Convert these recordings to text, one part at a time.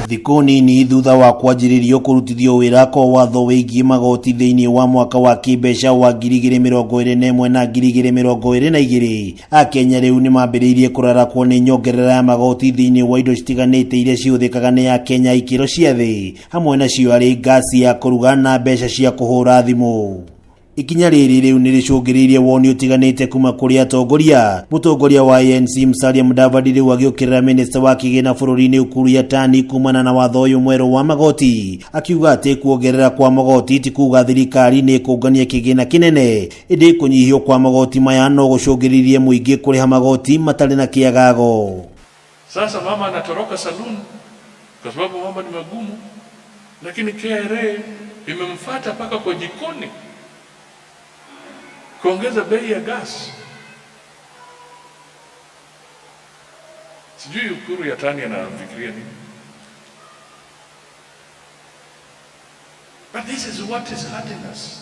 Thikũ nini thutha wa kwanjĩrĩrio kũrutithio wĩra kwa watho wĩgiĩ magoti thĩinĩ wa mwaka wa kĩmbeca wa 2021 na 2022, Akenya rĩu nĩmambĩrĩirie kũrarakwo nĩ nyongerera ya magoti thĩinĩ wa indo citiganĩte iria cihũthĩkaga nĩ Akenya ikĩro cia thĩ, hamwe nacio arĩ ngasi ya kũruga na mbeca cia kũhũra thimũ. Ikinya rĩrĩ rĩu nĩ rĩcũngĩrĩirie woni ũtiganĩte kuma kũrĩ atongoria. Mũtongoria wa ANC Musalia Mudavadi rĩu agĩũkĩrĩra minista wa kĩgĩna bũrũri-inĩ Ukur Yatani kumana na watho ũyũ mwerũ wa magoti, akiuga atĩ kuongerera kwa magoti ti kuga thirikari nĩ ĩkũngania kĩgĩna kĩnene, ĩndĩ kũnyihio kwa magoti maya no gũcũngĩrĩrie mũingĩ kũrĩha magoti matarĩ na kĩagago. Sasa mama anatoroka saloon kwa sababu mambo ni magumu, lakini KRA imemfuata mpaka kwa jikoni kuongeza bei ya gas. Sijui Ukur Yatani anafikiria nini. But this is what is hurting us.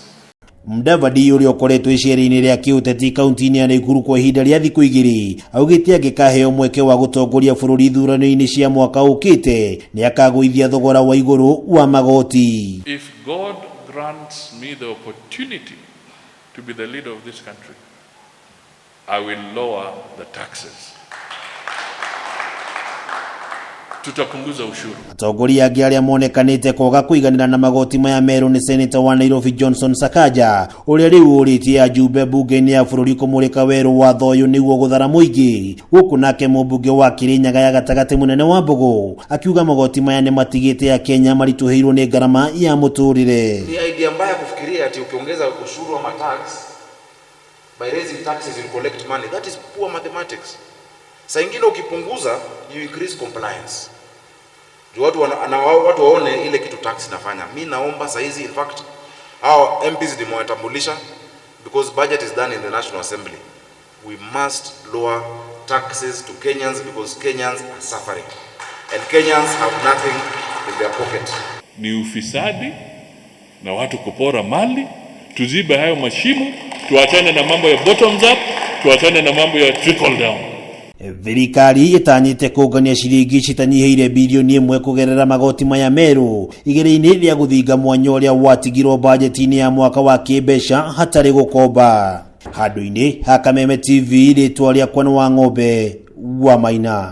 Mudavadi ũrĩa ũkoretwo icera-inĩ rĩa kĩũteti kaunti-inĩ ya Nakuru kwa ihinda rĩa thikũ igĩrĩ augĩte angĩkaheo mweke wa gũtongoria bũrũri ithurano-inĩ cia mwaka ũkĩte nĩ akagũithia thogora wa igũrũ wa magoti. If God grants me the opportunity to be the leader of this country, I will lower the taxes. Tutapunguza ushuru. Atongoria angĩ arĩa monekanĩte kwaga kũiganĩra na magoti maya merũ nĩ seneta wa Nairobi Johnson Sakaja ũrĩa rĩu ũrĩtie ajumbe mbunge-inĩ ya bũrũri kũmũrĩka werũ watho ũyũ nĩguo gũthara mũingĩ, gũkũ nake mũmbunge wa Kirinyaga ya gatagatĩ Mũnene wa Mbũgũ akiuga magoti maya nĩ matigĩte Akenya maritũhĩirwo nĩ ngarama ya mũtũrĩre. Ni idea mbaya kufikiria ati ukiongeza ushuru ama tax, by raising taxes you collect money. That is poor mathematics. Saa ingine ukipunguza you increase compliance. Juu watu wana, na watu waone ile kitu tax inafanya. Mi naomba saa hizi, in fact hao MPs nimewatambulisha because budget is done in the National Assembly. We must lower taxes to Kenyans because Kenyans are suffering and Kenyans have nothing in their pocket. Ni ufisadi na watu kupora mali. Tuzibe hayo mashimo, tuachane na mambo ya bottoms up, tuachane na mambo ya trickle down. Thirikari ĩtanyĩte kũngania ciringi citanyihĩire bilioni 1 kũgerera magoti maya merũ igĩrĩ-inĩ rĩa gũthinga mwanya ũrĩa watigirwo bajeti-inĩ ya mwaka wa kĩmbeca hatarĩ gũkomba. Handũ-inĩ ha Kameme TV, rĩtwa rĩakwa nĩ wa Ng'ombe wa Maina.